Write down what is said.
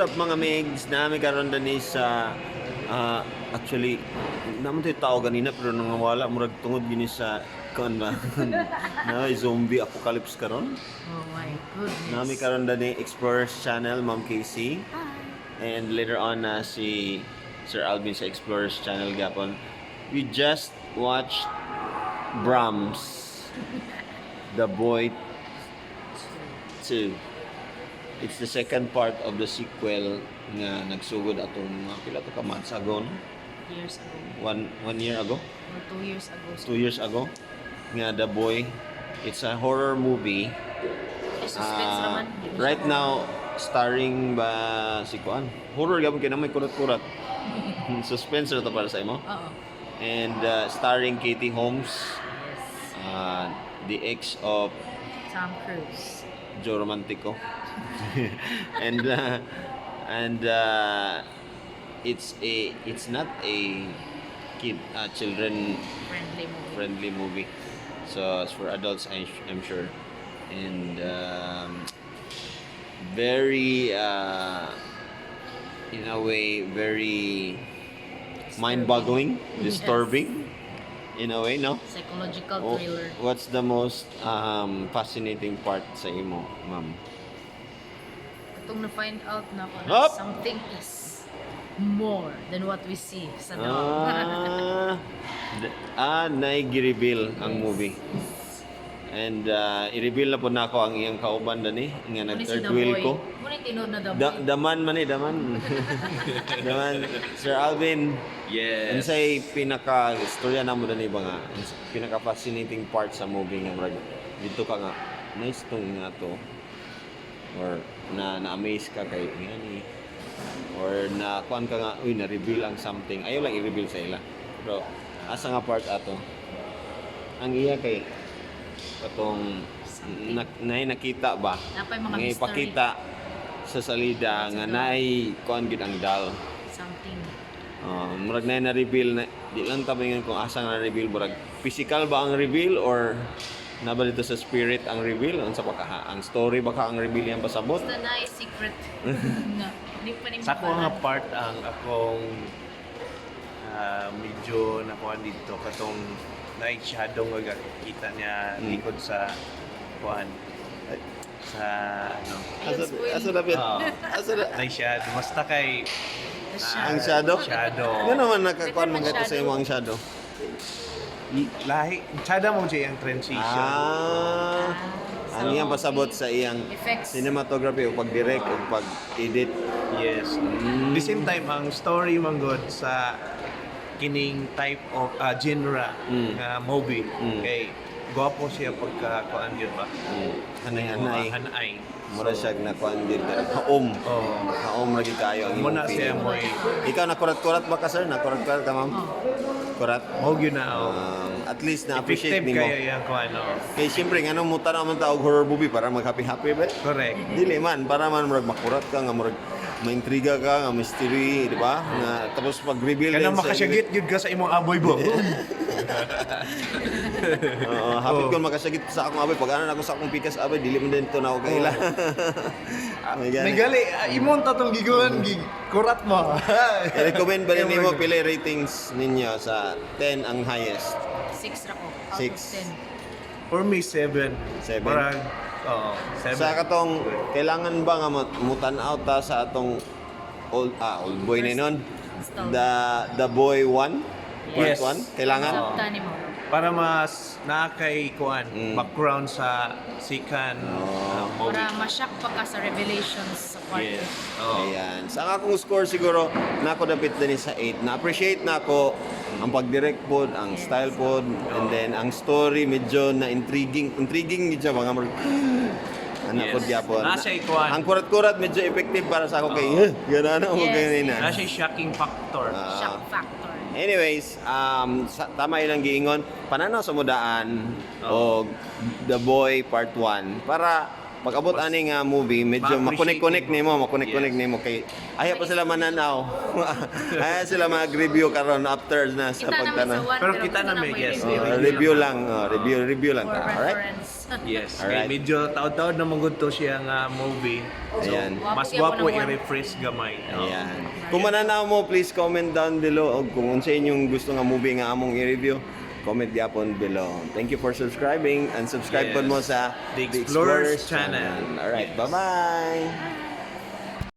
What's up, mga migs? Nami karon dani sa actually naman tayo tao ganina pero nangawala, murag tungod gini sa kuan ba na zombie apocalypse karon. Oh my goodness. Nami karon dani Explorers Channel, Ma'am Casey. And later on na si Sir Alvin sa Explorers Channel gapon. We just watched Brahms, The Boy 2. It's the second part of the sequel nga nagsugod atong mga pila to ka months ago, no? Years ago. One year ago, Or 2 years ago. 2 years ago. Nga The Boy. It's a horror movie. Eh, suspense Ah, naman. Hindi mo right siya now, starring ba si Kuan? Horror gapon kay na may kurat-kurat. Suspense ra to para sa imo. Oo. And starring Katie Holmes, Yes. The ex of Tom Cruise. Joe Romantico. And it's not a kid children Friendly movie. Friendly movie. So it's for adults, I'm sure. And very, in a way, very mind-boggling, disturbing, in a way, no? Psychological Oh, thriller. what's the most fascinating part sa imo, ma'am? Itong na-find out na ko na Up! Something is more than what we see sa dog. Ah, naig-reveal ang movie. And i-reveal na po na ako ang iyang kauban dani nga Muna nag si third The wheel Boy. ko. Muna yung tinuod na The Da, Boy. Daman man eh, daman. Daman. Sir Alvin, Yes. unsay pinaka istorya namo dani ba nga pinaka fascinating part sa movie nga murag dito ka nga nice tong nga to or na na-amaze ka kay nga ni or na kuan ka nga, uy, na-reveal ang something, ayaw lang i-reveal sa ila, pero asa nga part ato ang iya kay katong na, naay nakita ba Napay mga nga mystery. ipakita sa salida nga naay kuan gid ang doll? Something. Oh, murag na na-reveal na di lang tabingan kung asa nga na-reveal, murag physical ba ang reveal or na ba dito sa spirit ang reveal, unsa pa ka ang story ba ka ang reveal yang pasabot? Basta na secret nga. Hindi pa ni Sa ako nga part ang akong medyo nakuha dito katong night shadow nga kita niya likod sa kuan sa ano. Asa Ayun, spoil. Asa dapat Oo. asa na Night shadow basta kay The shadow. Ang shadow? Shadow. Nga naman nakakuan man Daghan man kato sa shadow. imo ang shadow. Lahi shadow mo siya ang transition. Ah, ang iyang pasabot sa iyang Effects. Cinematography o pag-direct o pag-edit. Yes. The same time, ang story man gud sa kining type of genre nga movie kay gwapo siya pagka kuan yun ba? Hanay-hanay. Hanay. Mura siya na kuan din haom. Oh. Haom lagi kayo ang imong Muna siya feeling. mo eh. Ikaw, nakurat-kurat ba ka, sir? Nakurat-kurat ka, ma'am? Kurat? Mao gyud na, oh. At least na-appreciate Effective nimo. kayo yung kuan, oh. Kay siyempre ngano mo tanaw man ta og horror movie para mag-happy-happy ba? Correct. Dili man, para man murag makurat ka nga murag maintriga ka nga mystery, di ba? Nga tapos pag-reveal Kanang din sa makasyagit gyud ka sa imong aboy bo. Oo, hapit ko makasyagit sa akong aboy pag ano ako sa akong pikas aboy, dili man din to na ako kaila. May gani. May gali, imong tatong giguan gig kurat mo. I-recommend ba nimo, pila ratings ninyo sa 10 ang highest? 6 ra ko. Out Six. of 10. For me, 7. 7? Parang, oo, 7. Sa katong kailangan ba nga mutan-aw ta sa atong old boy na nun? Installment. The Boy 1? Part Yes. 1? Kailangan? Oo. Sabta nimo. Para mas nakay kuan background sa second movie. Para ma-shock pa ka sa revelations sa part Yes. Oo. Ayan. Sa ang akong score siguro, nako dapit din sa 8. Na-appreciate nako ang pag-direct pod, ang style pod, and then ang story medyo na intriguing, intriguing gyud siya mga anak pod gyapon. Nasa ikuan. Ang kurat-kurat medyo effective para sa ako kay gana mo ganina. Nasa shocking factor. Shock factor. Anyways, tama ilang giingon, pananaw sa mudaan og The Boy Part 1 para Pag-abot ani nga movie, medyo Ma-appreciate makonek-connect nimo. nimo, makonek-connect nimo kay ayaw pa sila mananaw. Ayaw sila mag-review karon after na sa Kita naman sa pagtanaw. one, Pero kita gusto na may mo guess. i-review. Oh, review lang, oh, review review lang For ta. Alright? reference. Yes, Alright. kay medyo taod-taod na man gud to siya nga movie. So, Ayan. mas Gwapo gwapo gyapon ang one. i-refresh gamay. Oh. Ayan. Kung mananaw mo, please comment down below og kung unsa inyong gusto nga movie nga among i-review, comment gyapon below. Thank you for subscribing and subscribe Yes. pod mo sa The Explorers Channel. Alright, Yes. bye-bye.